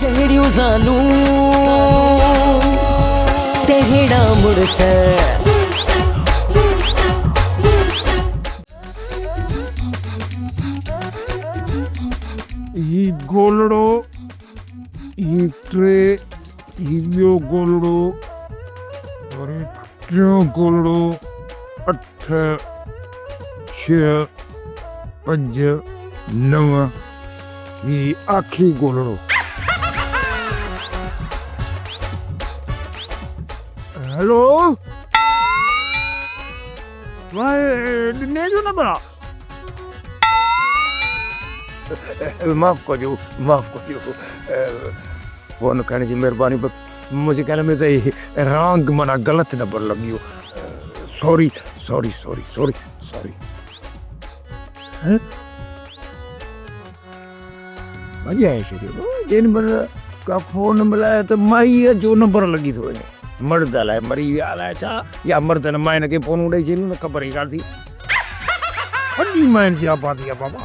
جهڙيون زالون تهڙا مڙس. هي گولڙو، هي ٽي، هي ٻيو گولڙو، وري ٽيون گولڙو، اٺ، ڇهه، پنج، نو، هي آخري گولڙو. هيلو، واهي ڏني جو نمبر آ. معاف ڪجو معاف ڪجو فون کڻڻ جي مهرباني پر منهنجي خيال ۾ ته هي رانگ معنيٰ غلط نمبر لڳي ويو sorry sorry sorry sorry sorry وڄائي ڇڏيو جنهن مهل کا فون ملايو ته مائيء جو نمبر لڳي ٿو وڃي مرد الائي مري ويا الائي ڇا يا مردن ماين کي فونون ڏئي ڇڏيون نه خبر ئي ڪانه ٿي. وڏي ماين جي آبادي آ بابا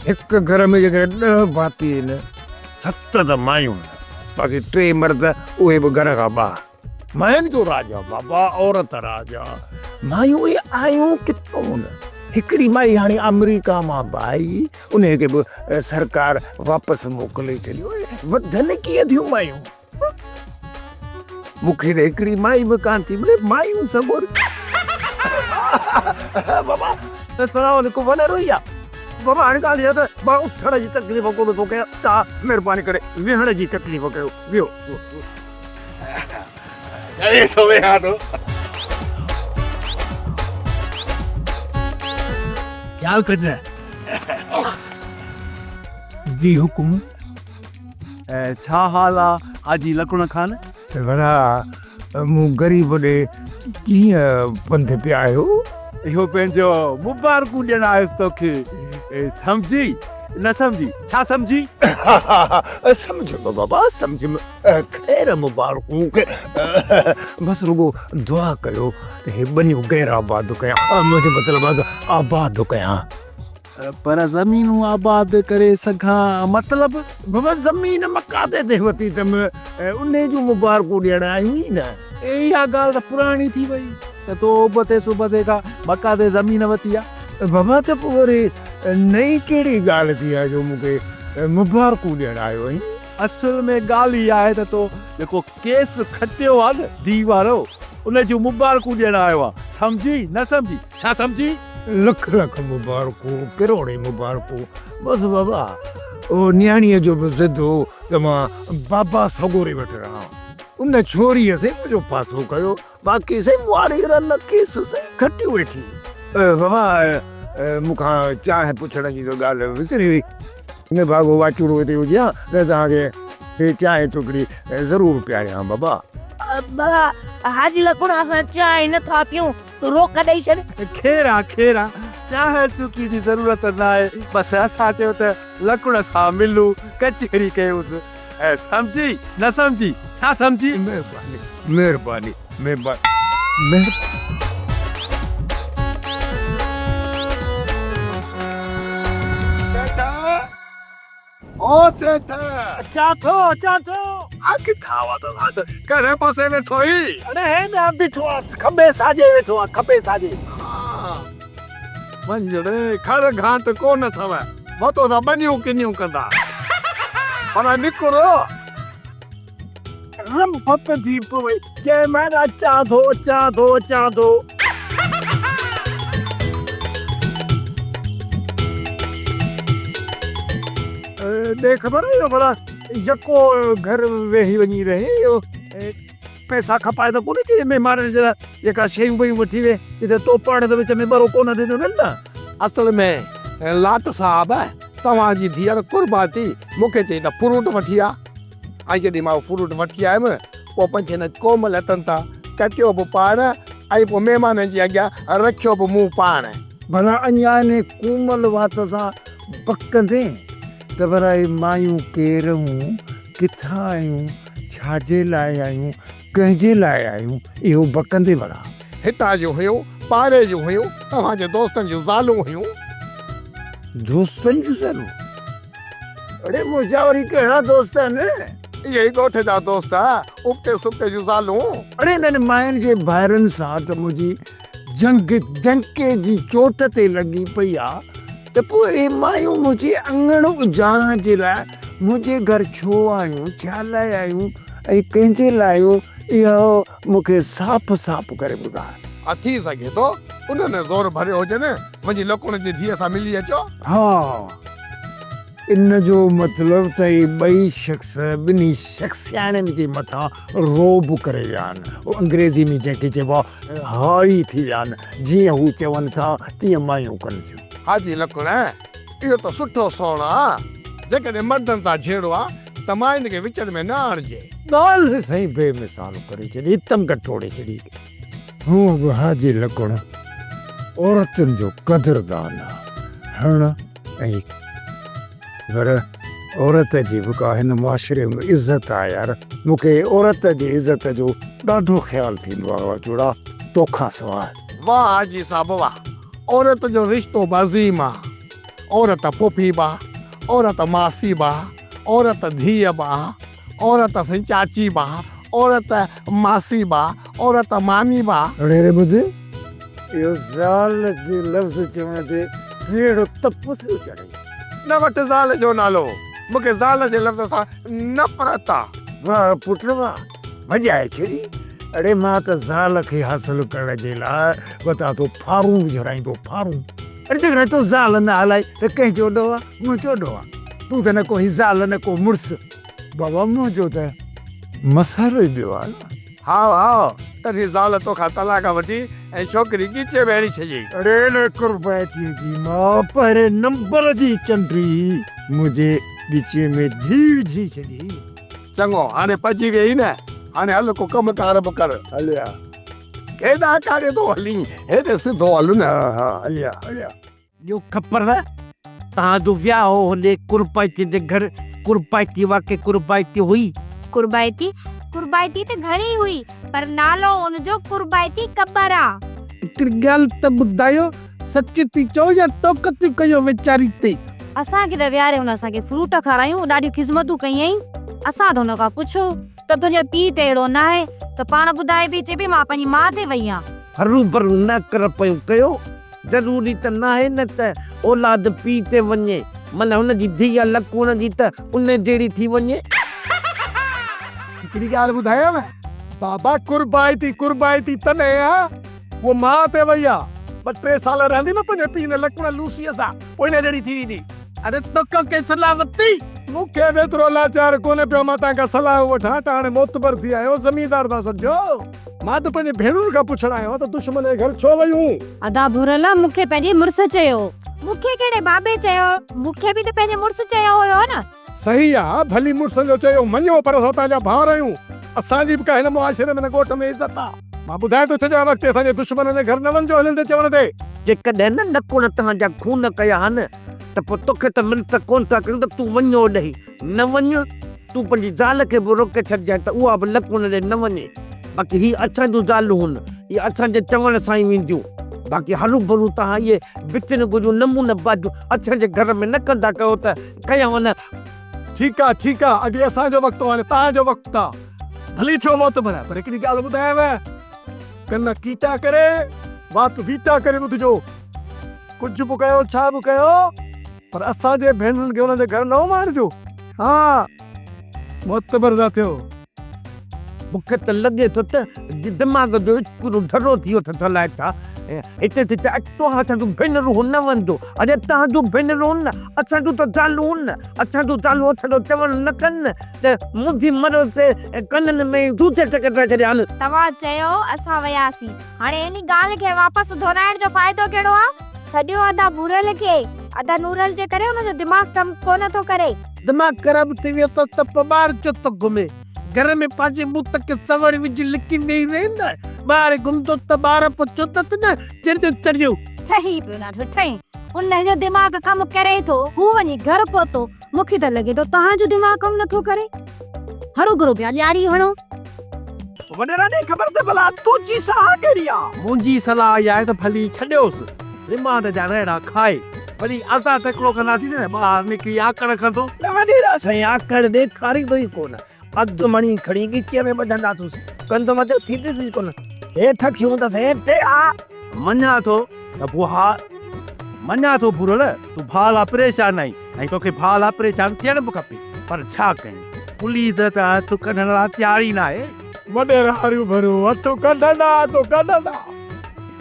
هڪ گهر ۾ جيڪڏهن ڏهه ڀاتي آهن ست ته مايون آهن باقي ٽي مرد اهي به گهر کان ٻاهر. ماين جو راڄ آ بابا عورت راڄ آ. مايون اهي آيون ڪٿون؟ هڪڙي مائي هاڻي آمريڪا مان به آئي انهي کي به سرڪار واپس موڪلي ڇڏيو. وڌن ڪيئن ٿيون مايون؟ مون کي ته هڪڙي مائي به ڪانه ٿي ملي مايون سڳوريون. بابا السلام عليڪم وڏي روئي آ. بابا هاڻي ڳالهه اها ته مان اٿڻ جي تڪليف ڪونه ٿو ڪيان توهان مهرباني ڪري ويهڻ جي تڪليف ڪيو ويهو. چوي ٿو ويهان ٿو. خيال ڪجانء. جي حڪم. ڇا حال آ حاجي لڪڻ خان؟ ڀلا مون غريب ڏي ڪيئن پنڌ پيا آهيو؟ اهو پنهنجو مبارڪون ڏيڻ آيس توکي. سمجهي نه سمجهي ڇا سمجهي؟ سمجهيم بابا سمجهيم. خير مبارڪون بس رڳو دعا ڪيو ته هي ٻنيون غير آباد ڪيان منهنجو مطلب آهي ته آباد ڪيان. پر زمينون آباد ڪري سگهان مطلب؟ بابا زمين مقاطعي تي وتي اٿم انهي جون مبارڪون ڏيڻ آيون ئي نه. اها ڳالهه ته پراڻي ٿي وئي ته تو ابتي سبتي کان مقاطعي زمين وتي آ. بابا ته پوء وري نئين ڪهڙي ڳالهه ٿي آ جو مون کي مبارڪون ڏيڻ آيو آهين؟ اصل ۾ ڳالهه اها آهي ته تو جيڪو ڪيس کٽيو آ نه ڌيء وارو ان جون مبارڪون ڏيڻ آيو آ. سمجهي نه سمجهي ڇا سمجهي؟ لک لک مبارڪون ڪروڙين مبارڪون. بس بابا اهو نياڻيء جو به ضد هو ته مان بابا سڳوري وٽ رهان. ان ڇوريء سائين منهنجو پاسو ڪيو باقي سائين ماري رن ڪيس سائين کٽيو ويٺي. بابا مون کان چانهه پڇڻ جي ته ڳالهه وسري وئي. نڀاڳو واچوڙو هتي هجي ها ته توهان کي هي چانهه ٽڪڙي ضرور پياريان ها بابا. بابا حاجي لڪڻ اسان چانهه نه ٿا پيئون تون روڪ ڏئي ڇڏ. خير آ خير آ چانهه چڪي جي ضرورت ناهي بس اسان چيو ته لڪڻ سان ملون ڪچهري ڪيونس. سمجهي نه سمجهي ڇا سمجهي؟ مهرباني مهرباني مهرباني مهرباني. سيٺ او سيٺ. اچان ٿو اچان ٿو. آ ڪٿان وتو آن ڪهڙي پاسي ويٺو آهين؟ اڙي هيڏانهن بيٺو آهيان کٻي ساڄي ويٺو آهيان کٻي ساڄي. ها وڃ ڙي کر گهانٽ ڪونه اٿو وتو ٿا ٻنيون ڪنيون ڪندا. پر نڪر. رنڀ ٿي پوي. چيائين اچان ٿو اچان ٿو اچان ٿو. ڏي خبر اهو ڀلا يڪو گهر ويهي وڃي رهي اهو پئسا کپائي ته ڪونه ٿي وي مهمانن جي لاء جيڪا شيون پيون وٺي وي جتي تو پاڻ ته وچ ۾ ٻرو ڪونه ڏنو نه. اصل ۾ لاٽ صاحب توهان جي ڌيئر قرباتي مون کي چئي ته فروٽ وٺي آ ۽ جڏهن مان اهو فروٽ وٺي آيم پوء پنهنجي هن ڪومل هٿن تان ڪٽيو به پاڻ ۽ پوء مهمانن جي اڳيان رکيو به مون پاڻ. ڀلا اڃا انهي ڪومل وات سان بڪندين ته ڀلا اهي مايون ڪير هون، ڪٿان آيون، ڇا جي لاء آيون، ڪنهن جي لاء آيون، اهو بڪندين ڀلا. هتان جون هيون، پاڙي جون هيون، توهان جي دوستن جون زالون هيون. دوستن جون زالون؟ اڙي منهنجا وري ڪهڙا دوست آهن؟ اهي ئي ڳوٺ جا دوست، ابتي سبتي جون زالون. اڙي انهن ماين جي ڀائرن سان ته منهنجي جنگ ڊنڪي جي چوٽ تي لڳي پئي آ ته پوء اهي مايون منهنجي اڱڻ اجاڙڻ جي لاء منهنجي گهر ڇو آيون، ڇا لاء آيون ۽ ڪنهن جي لاء آيون، اهو مون کي صاف صاف ڪري ٻڌاء. ها ٿي سگهي ٿو انهن زور ڀريو هجين، وڃي لڪڻ جي ڌيء سان ملي اچو. ها، ان جو مطلب ته اهي ٻئي شخص ٻنهي شخصياڻين جي مٿان رعب ڪري ويا آهن. انگريزي ۾ جنهن کي چئبو آهي حاوي ٿي ويا آهن. جيئن هو چون ٿا تيئن مايون ڪن ٿيون. حاجي لڪڻ، اهو ته سٺو سوڻ آ، جيڪڏهن مردن سان جهيڙو آ ته ماين کي وچڙ ۾ نه آڻجي. ڳالهه سائين بي مثال ڪري ڇڏي، تنگ ٽوڙي ڇڏي. هونء به حاجي لڪڻ عورتن جو قدردان آ. هڻ ۽ پر عورت جي به ڪا هن معاشري ۾ عزت آ يار. مون کي عورت جي عزت جو ڏاڍو خيال ٿيندو آ واچوڙا، توکان سواء. واهه حاجي صاحب واهه. عورت جو رشتو به عظيم آ. عورت پڦي به آ، عورت ماسي به آ، عورت ڌيء به آ، عورت سائين چاچي به آ، عورت ماسي به آ، عورت مامي به آ. اڙي ري ٻڌ، اهو زال جي لفظ چوڻ تي ڪهڙو تپ ٿيو چڙهئي. نه وٺ زال جو نالو، مون کي زال جي لفظ سان نفرت آ. واهه پٽ واهه، ڀڄائي ڇڏي. اڙي مان ته زال کي حاصل ڪرڻ جي لاء وتان ٿو ڦارون وجهرائيندو، ڦارون. اڙي جيڪڏهن تو زال نه هلائي ته ڪنهن جو ڏوهه آ؟ منهنجو ڏوهه آ. تون ته نه ڪو هي زال نه ڪو مڙس. بابا منهنجو ته مسئلو ئي ٻيو آ نه. هائو هائو، تڏهن زال توکان طلاق وٺي ۽ ڇوڪري ڳچي ۾ هڻي ڇڏيئي. اڙي نه قربائتيء جي ماء پهرين نمبر جي چنڊي منهنجي ڳچيء ۾ ڌي وجهي ڇڏي. چڱو هاڻي پئجي ويئي نه، هاڻي هل ڪو ڪم ڪار به ڪر. هليا. ڪيڏانهن ڪاڏي ٿو هلين، هيڏي سڌو هل نه. ها ها هليا هليا. ڏيو کپر توهان جو وياهه هو هوڏي قربائتي جي گهر قربائتي واقعي قربائتي هئي. قربائتي قربائتي ته گهڻي هئي پر نالو ان جو قربائتي ڪٻر آ. هڪڙي ڳالهه ته ٻڌايو سچ ٿي چئو يا ٽوڪ ٿيون ڪيو ويچاري تي. اسان کي ته ويهاري هن اسان کي فروٽ کارايون ڏاڍيون خذمتون ڪيائين اسان ته هن کان پڇيو ته تنهنجو پيء ته اهڙو ناهي ته پاڻ ٻڌائي پئي چئي پئي مان پنهنجي ماء تي وئي آهيان. هروڀرو نه ڪر پيون ڪيو ضروري ته ناهي نه ته اولاد پيء تي وڃي معنيٰ هن جي ڌيء لڪوڻ جي ته ان جهڙي ٿي وڃي. هڪڙي ڳالهه ٻڌايانء بابا قربائتي قربائتي تڏهن آ هوء ماء تي وئي آ. ٻه ٽي سال رهندي نه پنهنجي پيء نه لڪڻ لوسيء سان پوء هن جهڙي ٿي ويندي. اڙي توکان ڪنهن صلاح ورتي؟ مون کي به ايترو لاچار ڪونهي پيو مان توهان کان صلاحون وٺان ته هاڻي معتبر ٿي آيو زميندار ٿا سڏجو. مان ته پنهنجي ڀيڻن کان پڇڻ آيو آهيان ته دشمن جي گهر ڇو ويون؟ ادا ڀورل مون کي پنهنجي مڙس چيو. مون کي ڪهڙي بابي چيو؟ مون کي به ته پنهنجي مڙس چيو هيو نه. صحيح آ ڀلي مڙسن جو چيو مڃو پر اسان توهان جا ڀائر آهيون اسان جي به ڪا هن معاشري ۾ هن ڳوٺ ۾ عزت آ. مان ٻڌائي ٿو ڇڏيان وقتي اسان جي دشمنن جي گهر نه وڃجو هنن جي چوڻ تي. جيڪڏهن نه لڪوڙ توهان جا خون ڪيا ها نه ته پوء توکي ته منت ڪونه ٿا ڪيون ته تون وڃ اوڏهين نه وڃ تون پنهنجي زال کي به روڪي ڇڏجانء ته اها به لڪوڙ ڏي نه وڃي باقي هي اسان جون زالون هن اهي اسان جي چوڻ سان ئي وينديون باقي هروڀرو توهان اهي بتين گجون نمونه بازيون اسان جي گهر ۾ نه ڪندا ڪيو ته ڪيائون نه. ٺيڪ آ ٺيڪ آ اڳي اسان جو وقت هو هاڻي توهان جو وقت آ. ڀلي ٿيو معتبر پر هڪڙي ڳالهه ٻڌايانو ڪن ڪيٽا ڪري وات ويٽا ڪري ٻڌجو ڪجهه به ڪيو ڇا به ڪيو پر اسان جي ڀينرن کي انهن جي گهر نه اماڻجو ها معتبر نه ٿيو. مون کي ته لڳي ٿو ته دماغ جو اسڪرو ڍرو ٿي ويو اٿس الائي ڇا. هتي ٿي چئي توهان اسان جون ڀينرون هن نه وڃجو. اڙي توهان جون ڀينرون هن اسان جون ته زالون هن. اسان جون زالون اسان جو چوڻ نه ڪن ته منهنجي مرڻ تي ڪنن ۾ ئي جوتي چڪٽرائي ڇڏيان. توهان چيو اسان وياسين. هاڻي انهي ڳالهه کي واپس دهرائڻ جو فائدو ڪهڙو آ؟ ڇڏيو ادا ڀورل کي. ادا نورل جي ڪري هن جو دماغ ڪم ڪونه ٿو ڪري. دماغ خراب ٿي ويو اٿس ته پوء ٻاهر ڇو ٿو گهمي؟ گهر ۾ پنهنجي بت کي سوڙ وجهي لڪي ويهي رهندو آهي. ٻاهر گهمندو ته ٻار پوء چوندس نه چريو چريو. ٺهي پيو ڏاڍو ٺهي. ان جو دماغ ڪم ڪري ٿو. هو وڃي گهر پهتو. مون کي ته لڳي ٿو توهان جو دماغ ڪم نٿو ڪري. هروڀرو پيا ڄاري هڻو. وڏيرا ڏي خبر ته ڀلا تنهنجي صلاح ڪهڙي آ؟ منهنجي صلاح اها آهي ته ڀلي ڇڏيوس، رمانڊ جا رهڙا کائي. وري آزاد هڪڙو ڪنداسين نه ٻاهر نڪري آڪڙ ڪندو. نه وڏيرا سائين آڪڙ ڏيکاريندو ئي ڪونه. اڌ مڻي کڻي ڳچيء ۾ ٻڌنداسونس. ڪنڌ مٿي ٿيندس ئي ڪونه. هيٺ اکيون هوندس هيٺ آ. مڃان ٿو ته ڀوها مڃان ٿو ڀورل تون ڀاء لاء پريشان آهين ۽ توکي ڀاء لاء پريشان ٿيڻ به کپي پر ڇا ڪيون پوليس ته هٿ ڪڍڻ لاء تيار ئي ناهي. وڏيرا هريون ڀريون هٿ ڪڍندا ته ڪڍندا.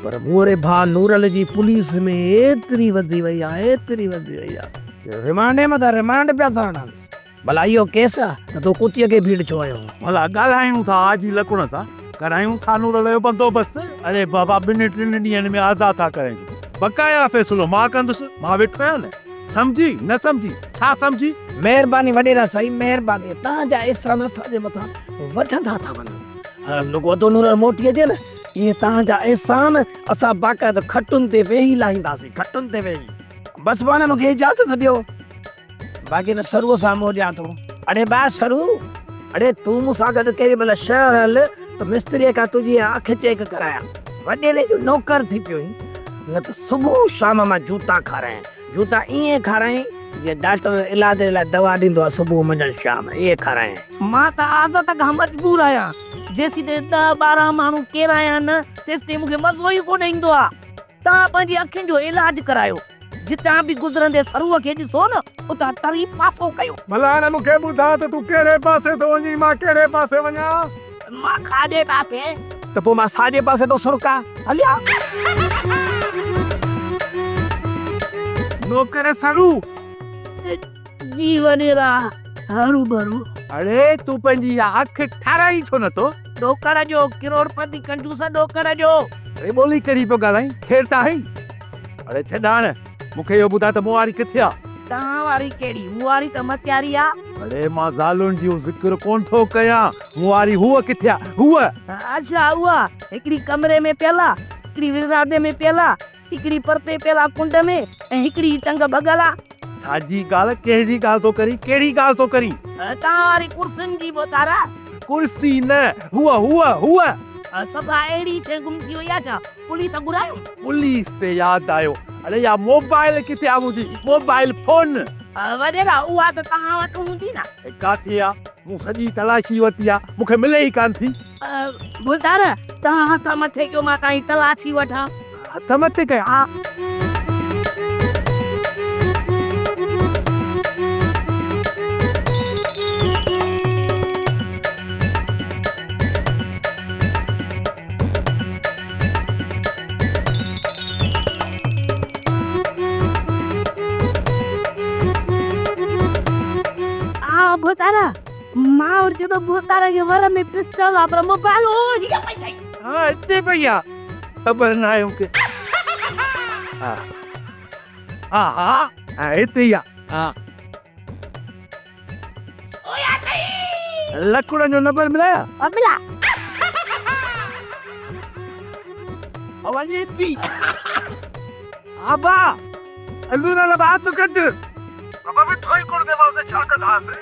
پر موري ڀاء نورل جي پوليس ۾ ايتري وڌي وئي آ ايتري وڌي وئي آ جو رمانڊ مٿان رمانڊ پيا ٿا هڻنس. ڀلا اهو ڪيس آ ته تو ڪتيء کي ڀيڙ ڇو هنيو؟ ڀلا ڳالهايون ٿا آجي لڪڻ سان، ڪرايون ٿا نورل جو بندوبست. اڙي بابا ٻن ٽن ڏينهن ۾ آزاد ٿا ڪرائين. بقايا فيصلو مان ڪندس، مان ويٺو آهيان نه. سمجهي نه سمجهي، ڇا سمجهي؟ مهرباني وڏيرا سائين مهرباني، توهان جا احسان اسان جي مٿان وڌندا ٿا وڃن. رڳو ادو نورل موٽي اچي نه، اهي توهان جا احسان اسان باقاعده کٽن تي ويهي لاهينداسين، کٽن تي ويهي. بس پاڻ مون کي اجازت ڏيو. باقي نه سروء سان منهن ڏيان ٿو. اڙي ڀاء سرو، اڙي تون مون سان گڏ ڪيڏي مهل شهر هل ته مستريء کان تنهنجي اها اک چيڪ ڪرايان. وڏيري جو نوڪر ٿي پيو آهين، نه ته صبح شام مان جوتا کارايان. جوتا ائين کارايان جيئن ڊاڪٽر علاج جي لاء دوا ڏيندو آهي صبح منجهند شام ائين کارايان. مان ته عادت کان مجبور آهيان. جيسيتائين ڏهه ٻارهن ماڻهو ڪيرايان نه تيستائين مون کي مزو ئي ڪونه ايندو آهي. توهان پنهنجي اکين جو علاج ڪرايو. جتان به گذرندي سروء کي ڏسو نه، اتان ٽري پاسو ڪيو. ڀلا هاڻي مون کي ٻڌاء ته تون ڪهڙي پاسي ٿو وڃين، مان ڪهڙي پاسي وڃان؟ مان کاٻي پاسي. ته پوء مان ساڄي پاسي ٿو سرڪان. هليا. نوڪر سرو! جي وڏيرا، هروڀرو. اڙي تون پنهنجي اها اک ٺاراهين ڇو نه ٿو؟ ڏوڪڙ جو، ڪروڙپتي ڪنجوس ڏوڪڙ جو. اڙي ٻولي ڪهڙي پيو ڳالهائين، خير ته آهي؟ اڙي ڇڏ هاڻ، مون کي اهو ٻڌاء ته مون واري ڪٿي آ؟ توهان واري ڪهڙي؟ مون واري ته متياري آ. اڙي مان زالن جو ذڪر ڪونه ٿو ڪيان، مون واري هوء ڪٿي آ؟ هوء. اڇا اها، هڪڙي ڪمري ۾ پيل آ، هڪڙي ورانڊي ۾ پيل آ، هڪڙي پرتي پيل آ ڪنڊ ۾ ۽ هڪڙي ٽنگ ڀڳل آ. ڇا جي ڳالهه، ڪهڙي ڳالهه ٿو ڪرين، ڪهڙي ڳالهه ٿو ڪرين؟ توهان واري ڪرسين جي ٻوتارا. ڪرسي نه، هوء، هوء، هوء. صفا اهڙي شيء گم ٿي وئي آ ڇا؟ پوليس گهرايو؟ پوليس تي ياد آيو، اڙي اها موبائل ڪٿي آ منهنجي، موبائل فون. وڏيرا، اها ته توهان وٽ هوندي نه. ڪاٿي آ؟ مون سڄي تلاشي ورتي آ، مون کي ملي ئي ڪانه ٿي. ڀوتار، توهان هٿ مٿي ڪيو مان توهان جي تلاشي وٺان. هٿ مٿي ڪيان؟ ها. ها ڀوتار، مان وري چيو ته ڀوتار کي ور ۾ پسٽل آ پر موبائل او هيء پئي اٿئي. ها هتي پئي آ، خبر ناهي مون کي. ها ها ها هتي ئي آ. ها. لڪڙن جو نمبر ملايا؟ ملا. وڃي ٿي. ابا نورل بات ڪڍ. بابا به ٿوئي ڪونه ديواسي ڇا ڪڍاسي.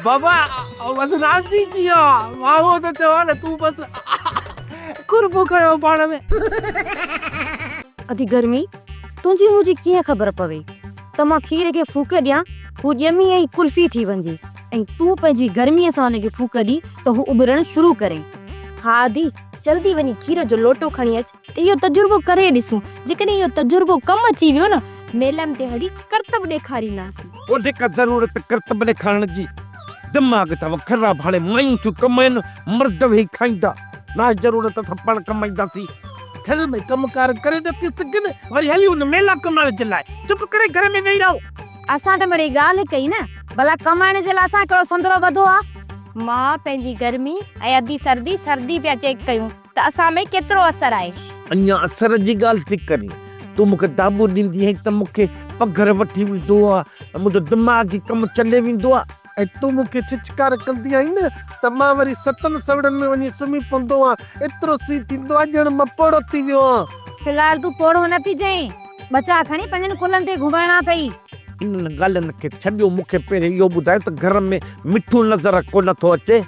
بابا بس راضي ٿي ويو آ. مان اهو ٿو چوان نه تون بس قرب ڪيو پاڻ ۾. ادي گرمي تنهنجي منهنجي ڪيئن خبر پوي ته مان کير کي ڦوڪ ڏيان هو ڄمي ۽ قلفي ٿي وڃي ۽ تون پنهنجي گرميء سان ان کي ڦوڪ ڏين ته هو اٻرڻ شروع ڪري. ها ادي، جلدي وڃي کير جو لوٽو کڻي اچ ته اهو تجربو ڪري ڏسون. جيڪڏهن اهو تجربو ڪم اچي ويو نه، ميلن تي هڙي ڪرتب ڏيکارينداسين. وڌيڪ ضرورت ڪرتب ڏيکارڻ جي. دماغ اٿو خراب هاڻي مايون ٿيون ڪمائن مرد ويهي کائيندا. ناهي ضرورت ته پاڻ ڪمائينداسين. گهر ۾ ڪم ڪار ڪري نه ٿيون سگهن وري هلي ان ميلا ڪمائڻ جي لاء چپ ڪري گهر ۾ ويهي رهو. اسان ته مڙئي ڳالهه ڪئي نه ڀلا ڪمائڻ جي لاء اسان ڪهڙو سندرو ٻڌو آ. مان پنهنجي گرمي ۽ ادي سردي سردي پيا چيڪ ڪيون ته اسان ۾ ڪيترو اثر آهي. اڃا اثر جي ڳالهه ٿي ڪرين. تون مون کي داٻو ڏيندي آهين ته مون کي پگهر وٺي ويندو آ ۽ منهنجو دماغ ئي ڪم چلي ويندو آ. ۽ تون مون کي ڇڇڪار ڪندي آهين نه ته مان وري ستن سوڙن ۾ وڃي سمهي پوندو آهيان. ايترو سيء ٿيندو آهي ڄڻ مان پوڙهو ٿي ويو آهيان. في الحال تون پوڙهو نه ٿجين. ٻچا کڻي پنهنجن ڪلهن تي گهمائڻا اٿئي. انهن ڳالهين کي ڇڏيو مون کي پهرين اهو ٻڌايو ته گهر ۾ مٺو نظر ڪونه ٿو اچي.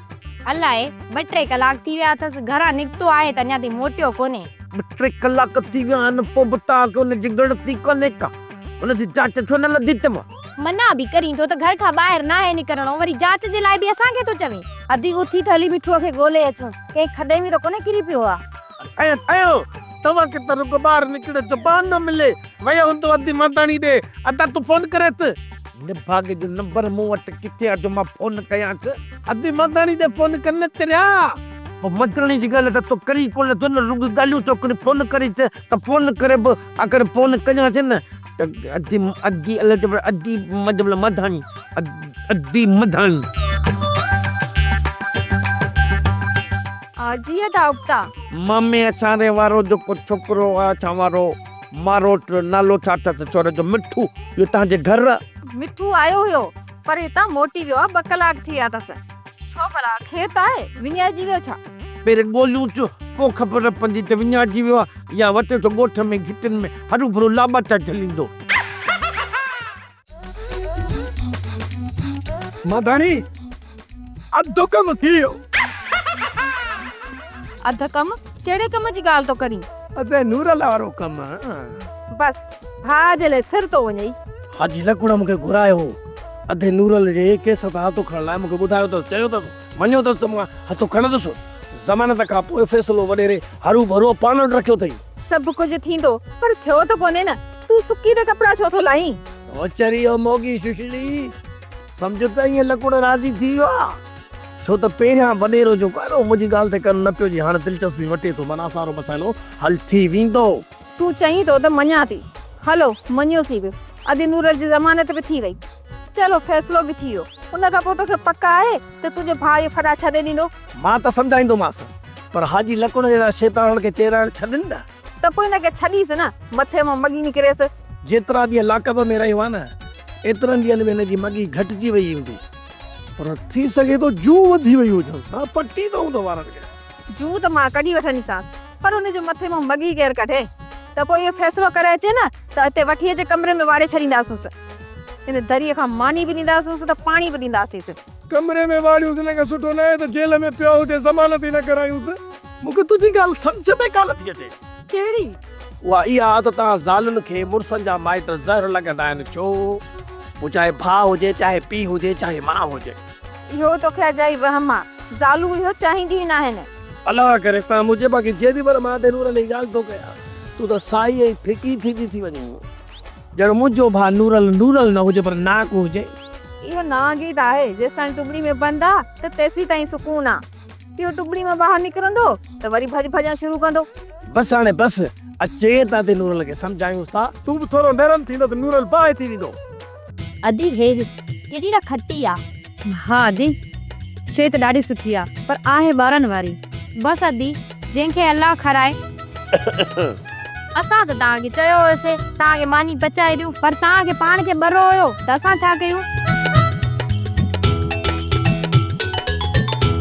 الائي ٻه ٽي ڪلاڪ ٿي ويا اٿس گهران نڪتو آهي ته اڃا تائين موٽيو ڪونهي. ٻه ٽي ڪلاڪ ٿي ويا آهن پوء به توهان کي ان جي ڳڻتي ڪونهي ڪا. ان جي جاچ ڇو نه لڌي اٿو؟ منع به ڪرين ٿو ته گهر کان ٻاهر ناهي نڪرڻو وري جاچ جي لاء به اسان کي ٿو چوين. ادي اٿي ته هلي مٺوء کي ڳولي اچون. ڪنهن کڏي ۾ ته ڪونه ڪري پيو آ. ائين ٺهيو، توهان کي ته رڳو ٻاهر نڪرڻ جو بهانو ملي ويو هوندو ادي مهنداڻي ڏي. ادا تون فون ڪريس. نڀاڳي جو نمبر مون وٽ ڪٿي آ جو مان فون ڪيانس. ادي مهنداڻي ڏي فون ڪر نه چريا. پوء مندرڻي جي ڳالهه ته تو ڪري ڪونه ٿو نه رڳو ڳالهيون ٿو ڪرين فون ڪريس ته فون ڪري به اگر فون ڪيانس نه ته ادي ادي الائي چئبو ادي مطلب مڌاڻي ادي مڌاڻي. جي ادا ابتا. مامي اسانري وارو جيڪو ڇوڪرو آ اسان وارو ماروٽ نالو ڇا اٿس ڇوري جو مٺو اهو توهان جي گهر. مٺو آيو هيو پر هتان موٽي ويو آ ٻه ڪلاڪ ٿي ويا اٿس. ڇو ڀلا خير ته آهي؟ وڃائجي ويو ڇا؟ پهرين ڳوليون چ، پوء خبر پوندي ته وڃائجي ويو آ يا وتي ٿو ڳوٺ ۾ گهٽين ۾ هروڀرو لاٻاٽا جهليندو. ماڌاڻي، اڌ ڪم ٿي ويو. اڌ ڪم؟ ڪهڙي ڪم جي ڳالهه ٿو ڪرين؟ ادي نورل وارو ڪم. بس، ڀاء جي لاء سر ٿو وڃئي. حاجي لڪوڙ مون کي گهرايو هو. ادي نورل جي ڪيس تان هٿ کڻڻ لاء مون کي ٻڌايو اٿس، چيو اٿس، مڃيو اٿس ته مان هٿ کڻندس. ضمانت کان پوء فيصلو وڏيري هروڀرو پاڻ وٽ رکيو اٿئي. سڀ ڪجهه ٿيندو، پر ٿيو ته ڪونهي نه. تون سڪي تي ڪپڙا ڇو ٿو لاهين؟ او چري او موڳي ششڙي، سمجهه ته ائين لڪوڙ راضي ٿي ويو آ. ڇو ته پهريان وڏيرو جيڪو آهي نه اهو منهنجي ڳالهه تي ڪن نه پيو ڏئي، هاڻ دلچسپي وٺي ٿو، معنيٰ اسان وارو مسئلو حل ٿي ويندو. تون چئين ٿو ته مڃان ٿي. هلو، مڃيوسين به. ادي نورل جي ضمانت به ٿي وئي. چلو، فيصلو به ٿي ويو. ان کان پوء توکي پڪ آهي ته تنهنجو ڀاء اهي ڦڏا ڇڏي ڏيندو؟ مان ته سمجهائيندومانس، پر حاجي لڪڻ جهڙا شيطانن کي چيڙائڻ ڇڏين نه. ته پوء هن کي ڇڏيس نه، مٿي مان مڳي نڪريس. جيترا ڏينهن لاڪپ ۾ رهيو آهي نه، ايترن ڏينهن ۾ هن جي مڳي گهٽجي وئي هوندي. پر ٿي سگهي ٿو جون وڌي وئي هجنس. ها، پٽيندو هوندو وارن کي. جون ته مان ڪڍي وٺنديسانس، پر هن جو مٿي مان مڳي ڪير ڪڍي؟ ته پوء اهو فيصلو ڪري اچي نه ته اتي وٺي اچي ڪمري ۾ واڙي ڇڏينداسونس. هن دريء کان ماني به ڏينداسونس ته پاڻي به ڏينداسينس. ڪمري ۾ واڙيونس ان کان سٺو ناهي ته جيل ۾ پيو هجي ضمانت ئي نه ڪرايونس. مون کي تنهنجي ڳالهه سمجهه ۾ ڪانه ٿي اچي. ڪهڙي؟ اها اها ته توهان زالن کي مڙسن جا مائٽ زهر لڳندا آهن ڇو؟ پوء چاهي ڀاء هجي چاهي پيء هجي چاهي ماء هجي. اهو توکي اجائي وهم آ. زالون اهو چاهينديون ئي ناهن. الله ڪري فهم هجي باقي جيڏي مهل مان ادي نورل جي ڳالهه ٿو ڪيان تون ته سائي ۽ ڦڪي ٿيندي ٿي وڃين. ڄڻ منهنجو ڀاء نورل نورل نه هجي پر نانگ هجي. اهو نانگ ئي ته آهي جيستائين ٽٻڻي ۾ بند آ ته تيسيتائين سڪون آ. اهو ٽٻڻي مان ٻاهر نڪرندو ته وري ڀڄ ڀڄان شروع ڪندو. بس هاڻي بس اچي ته ادي نورل کي سمجهايونس ٿا. تون به ٿورو نرم ٿي نه ته نورل باهه ٿي ويندو. ادي هي ڏس ڪيڏي نه کٽي آ. ها ادي شيء ته ڏاڍي سٺي آ پر آهي ٻارن واري. بس ادي جنهن کي الله کارائي. اسان ته توهان کي چيو هيوسي توهان کي ماني پچائي ڏيون پر توهان کي پاڻ کي ٻرو هيو ته اسان ڇا ڪيون.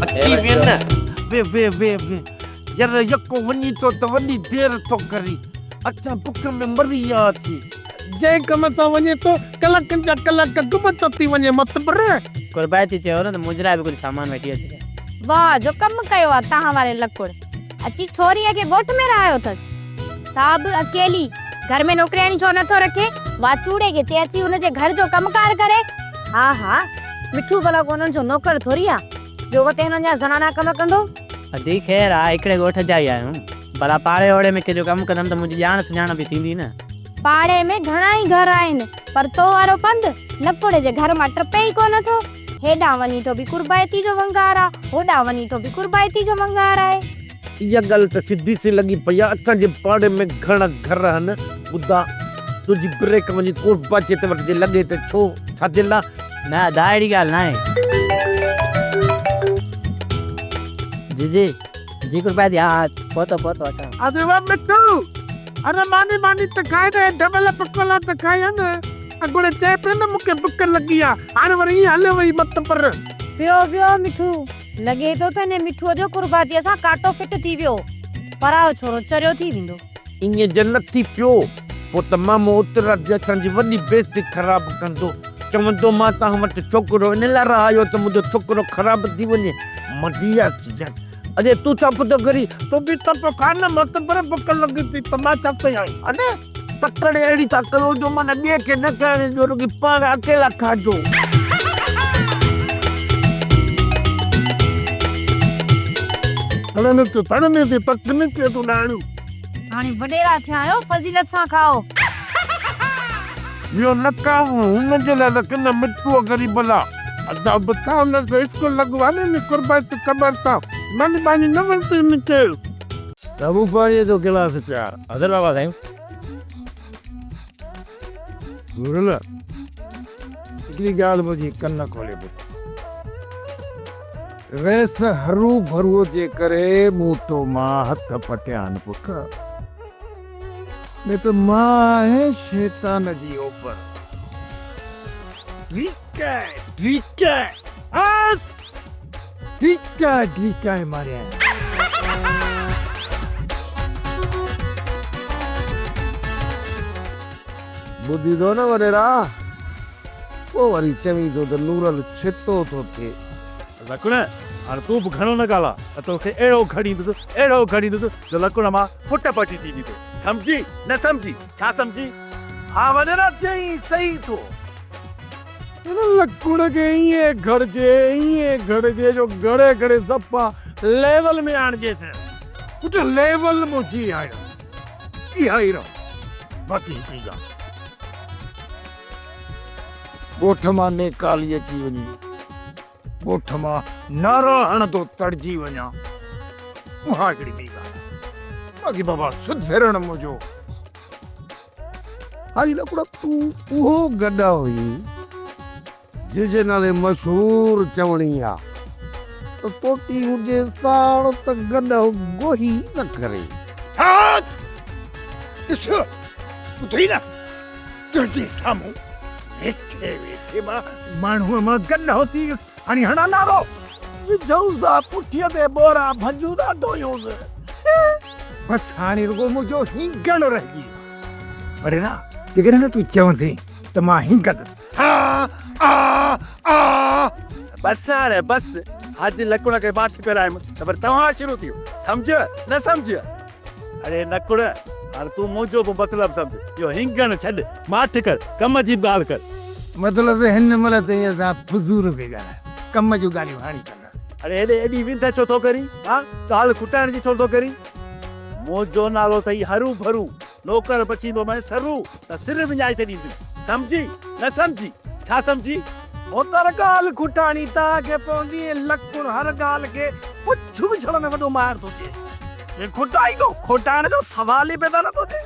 اچي ويهه نه ويهه ويهه ويهه ويهه ير يڪو وڃي ٿو ته وڏي دير ٿو ڪرين اسان بک ۾ مري وياسين. جنهن ڪم سان وڃي ٿو ڪلاڪن جا ڪلاڪ گم ٿو ٿي وڃي متبر. قربائتي چيو نه ته منهنجي لاء به ڪجهه سامان وٺي اچجانء. واهه جو ڪم ڪيو آ توهان واري لڪڙ. اچي ڇوريء کي ڳوٺ ۾ رهايو اٿس. سا به اڪيلي. گهر ۾ نوڪرياڻي ڇو نٿو رکي؟ واچوڙي کي چئي اچي هن جي گهر جو ڪم ڪار ڪري. ها ها مٺو ڀلا ڪو انهن جو نوڪر ٿوري آ جو وتي هنن جا زنانا ڪم ڪندو. ادي خير آ هڪڙي ڳوٺ جا ئي آهيون. ڀلا پاڙي اوڙي ۾ ڪنهن جو ڪم ڪندم ته منهنجي ڄاڻ سڃاڻ به ٿيندي نه. پاڙي ۾ گهڻا ئي گهر آهن، پر تو وارو پنڌ لڪڙي جي گهر مان ٽپي ئي ڪونه ٿو. هيڏانهن وڃي ٿو به قربائتي جو ونگار آ، هوڏانهن وڃي ٿو به قربائتي جو ونگار آهي. اها ڳالهه ته سڌي سي لڳي پئي آ، اسان جي پاڙي ۾ گهڻا گهر آهن، ٻڌا تنهنجي بريڪ وڃي قربائتي تي وٺجي لڳي ته ڇو؟ ڇا جي لا؟ نه ادا اهڙي ڳالهه ناهي. جي جي. جي قربائتي ها ها پهتو پهتو اچان. ادي واھ مٺو اري ماني ماني ته کائي نه ڊبل پڪولا ته کائي ها نه اڳوڻي چئي پيو نه مونکي بک لڳي آ هاڻي وري ائين هليو وئي مت پر. ويو ويو مٺو لڳي ٿو ته هن مٺوء جو قربائتيء سان ڪاٽو فٽ ٿي ويو پرايو ڇورو چريو ٿي ويندو. ائين جي نه ٿي پيو پوء ته مامو اتراڌي اسان جي وڏي بيعزتي خراب ڪندو. چوندو مان توهان وٽ ڇوڪرو ان لاء رهايو ته منهنجو ڇوڪرو خراب ٿي وڃي. مري وياسين يار. اڙي تون ڇا پيو ٿو ڪرين؟ تون به ته پيو کاء نه، مون کي پر بک لڳي پئي ته مان ڇا ڪيان؟ اڙي تڪڙ اهڙي ٿا ڪيو جو معنيٰ ٻئي کي نه کائڻ ڏيو، رڳي پاڻ اڪيلا کائجو. تڙن تي تڙن تي پڪ نه ٿئي تون ڏاڙهون. هاڻي وڏيرا ٿيا آهيو، فضيلت سان کائو. ٻيو نه ڪا هن جي لاء ته ڪن مٽوء غريب لا. ادا ٻڌاء نه ته اسڪول لڳو آ نه ان قربائتي قبر تان من ٻانهي نه ورتي ان کي. تبو پاڻيء جو گلاس پيار. حاضر بابا سائين. گهرل هڪڙي ڳالهه منهنجي ڪن کولي ٻڌ. رئيس هرو ڀرو جي ڪري مون تو مان هٿ پٽيا آهن پٽ. نه ته مان آهيان شيطان جي اوپر. ڊيڪائي ڊيڪائي آس ڊيڪائي ڊيڪائي ماريائين. ٻڌي ٿو نه وڏيرا، پوء وري چوين ٿو ته نورل ڇتو ٿو ٿئي. لڪڻ، هاڻ تون به گهڻو نه ڳالهاء نه توکي اهڙو گهڙيندس، اهڙو گهڙيندس جو لڪڻ مان ڦٽ پٽي ٿي ويندو. سمجهي؟ نه سمجهي؟ ڇا سمجهي؟ ها وڏيرا چئين صحيح ٿو. هن لڪڻ کي ائين گهڙجي، ائين گهڙجي جو گهڙي گهڙي صفا ليول ۾ آڻجيس. پٽ ليول منهنجي آهي اها ئي رهندي. باقي هڪڙي ڳالهه. ڳوٺ مان نيڪالي اچي وڃي. ڳوٺ مان نعرا هڻندو تڙجي وڃان، اها هڪڙي ٻي ڳالهه آهي. باقي بابا سڌرڻ منهنجو. حاجي لڪڙا تون اهو گڏهه هئين جنهن جي نالي مشهور چوڻي آ ته سوٽي هجي ساڻ ته گڏهه گوهي نه ڪري. ڇا؟ ڏس ٻڌئي نه تنهنجي سامهون ويٺي ويٺي مان ماڻهوء مان گڏهو ٿي ويس، هاڻي هڻان نعرو. وجهونس ٿا پٺيء تي ٻورا، ڀڄون ٿا ڍويونس. بس هاڻي رڳو منهنجو هينگڻ رهجي ويو آهي. وري نه جيڪڏهن نه تون چوندين ته مان هينگندس. ها آ آ. بس هاڻي بس، حاجي لڪڻ کي ماٺ ڪرايم ته وري توهان شروع ٿي ويو. سمجهه نه سمجهه. اڙي نڪڙ، هاڻ تون منهنجو به مطلب سمجهه. اهو هينگڻ ڇڏ، ماٺ ڪر، ڪم جي به ڳالهه ڪر. مطلب ته هن مهل تائين اسان فضول پئي ڳالهايو، ڪم جون ڳالهيون هاڻي ڪنداسين. اڙي هيڏي ايڏي ونڌ ڇو ٿو ڪرين، ها؟ ڳالهه کٽائڻ جي ڇو ٿو ڪرين؟ منهنجو نالو اٿئي هرو ڀرو، نوڪر بچيندومانء سرو ته سر وڃائي ڇڏيندين. سمجهي؟ نه سمجهي؟ ڇا سمجهي؟ ڀوتار ڳالهه کٽاڻي تان کي پوندي ۽ لڪڻ هر ڳالهه کي پڇ وجهڻ ۾ وڏو ماهر ٿو ٿئي. هي کٽائيندو، کوٽائڻ جو سوال ئي پيدا نٿو ٿئي.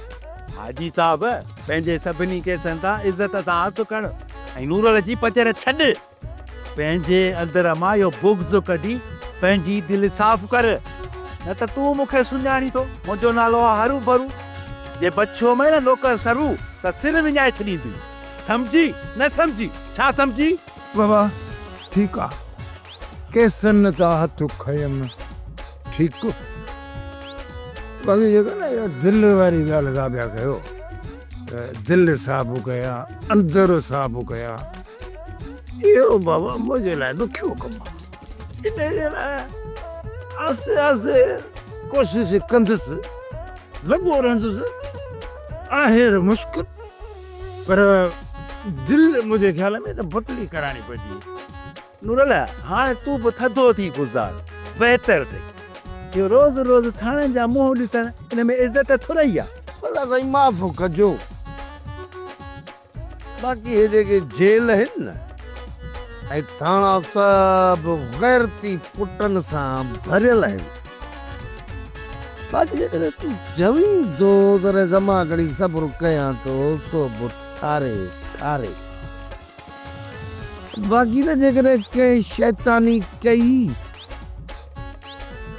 حاجي صاحب، پنهنجي سڀني ڪيسن تان عزت سان هٿ کڻ ۽ نورل جي پچر ڇڏ. پنهنجي اندر مان اهو بغض ڪڍي پنهنجي دل صاف ڪر، نه ته تون مون کي سڃاڻين ٿو، منهنجو نالو آهي هرو ڀرو. جي بڇيومئين نه نوڪر سرو ته سر وڃائي ڇڏيندين. سمجهي؟ نه سمجهي؟ ڇا سمجهي؟ بابا، ٺيڪ آ. ڪيسن تان هٿ کنيم، ٺيڪ. باقي جيڪا نه اها دل واري ڳالهه ٿا پيا ڪيو ته دل صاف ڪيان، اندر صاف ڪيان، اهو بابا منهنجي لاء ڏکيو ڪم آ. انهيء جي لاء آهستي آهستي ڪوشش ڪندس، لڳو رهندس. آهي ته مشڪل پر دل منهنجي خيال ۾ ته بدلي ڪرائڻي پوندي. نورل، هاڻي تون به ٿڌو ٿي گذار، بهتر اٿئي. اهو روز روز ٿاڻن جا منهن ڏسڻ ان ۾ عزت ٿورئي آ. الله سائين معاف ڪجو. باقي هي جيڪي جيل آهن نه ۽ ٿاڻا سڀ غيرتي پٽن سان ڀريل آهن. باقي جيڪڏهن تون چوين ٿو تڏهن زما گهڙي صبر ڪيان ٿو سو به ٺاري ٺاري. باقي ته جيڪڏهن ڪنهن شيطاني ڪئي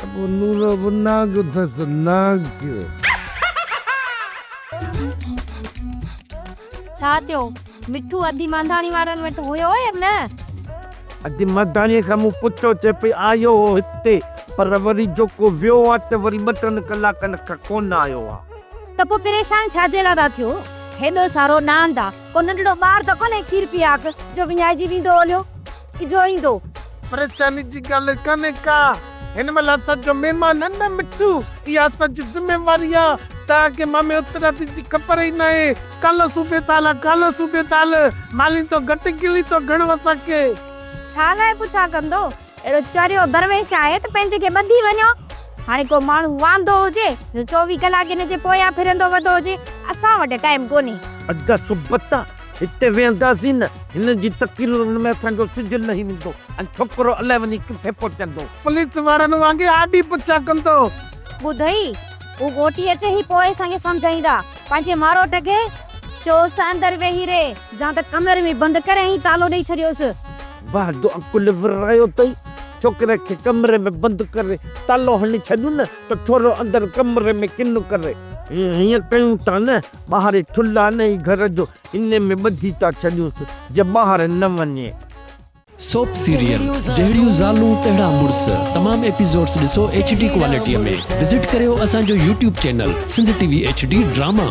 ته پوء نورو به نانگ اٿس نانگ. ڇا ٿيو؟ مٺو ادي مانڌاڻي وارن وٽ هيو يا نه؟ ادي مانڌاڻيء کان مون پڇيو، چئي پئي آيو هو هتي، پر وري جوڪو ويو آ ته وري ٻه ٽن ڪلاڪن کان ڪونه آيو آ. ته پوء پريشان ڇا جي لاء ٿا ٿيو؟ هيڏو سارو ڏاند آ، ڪو ننڍڙو ٻار ته ڪونهي کير پياڪ جو وڃائجي ويندو هليو. اجهو ايندو. پريشاني جي ڳالهه ڪانهي ڪا. هن مهل اسان جو مهمان آ نه مٺو، اها اسان جي ذميواري آ. توهان کي مامي اترادي جي خبر ئي ناهي. ڪالهه صوبي تال آ، ڪالهه صوبي تال. مالين تو گهٽ گلي تو گهڻو اسان کي. ڇا لاء پڇا ڪندو؟ اهڙو چريو درويش آهي ته پنهنجي کي ٻڌي وڃو. هاڻي ڪو ماڻهو واندو هجي جو 24 ڪلاڪ هن جي پويان ڦرندو وڌو هجي، اسان وٽ ٽائيم ڪونهي. ادا سبتا، هتي ويهنداسين نه، هن جي تقريرن ۾ اسان جو سج لهي ويندو ۽ ڇوڪرو الائي وڃي ڪٿي پهچندو. پوليس وارن وانگي آڏي پڇا ڪندو. ٻڌئي، هو ڳوٺي اچي هي پوء اسان کي سمجهائيندا. پنهنجي ماروٽ کي چئوس ته اندر ويهي رهي، جان ته ڪمري ۾ بند ڪري ۽ تالو ڏئي ڇڏيوس. واهه جو عقل ورهايو اٿئي. ڇوڪري کي ڪمري ۾ بند ڪري تالو هڻي ڇڏيون نه ته ٿورو اندر ڪمري ۾ ڪن ڪري. هيئن ڪيون ٿا نه، ٻاهر ٺلهه آ نه هي گهر جو، انهي ۾ ٻڌي ٿا ڇڏيونس، جي ٻاهر نه وڃي. سوپ سيريل جهڙيون زالون تهڙا مڙس تمام ايپيسوڊس ڏسو ايڇ ڊي ڪوالٽي ۾ وزٽ ڪريو اسان جو YouTube channel Sindh T V H D drama.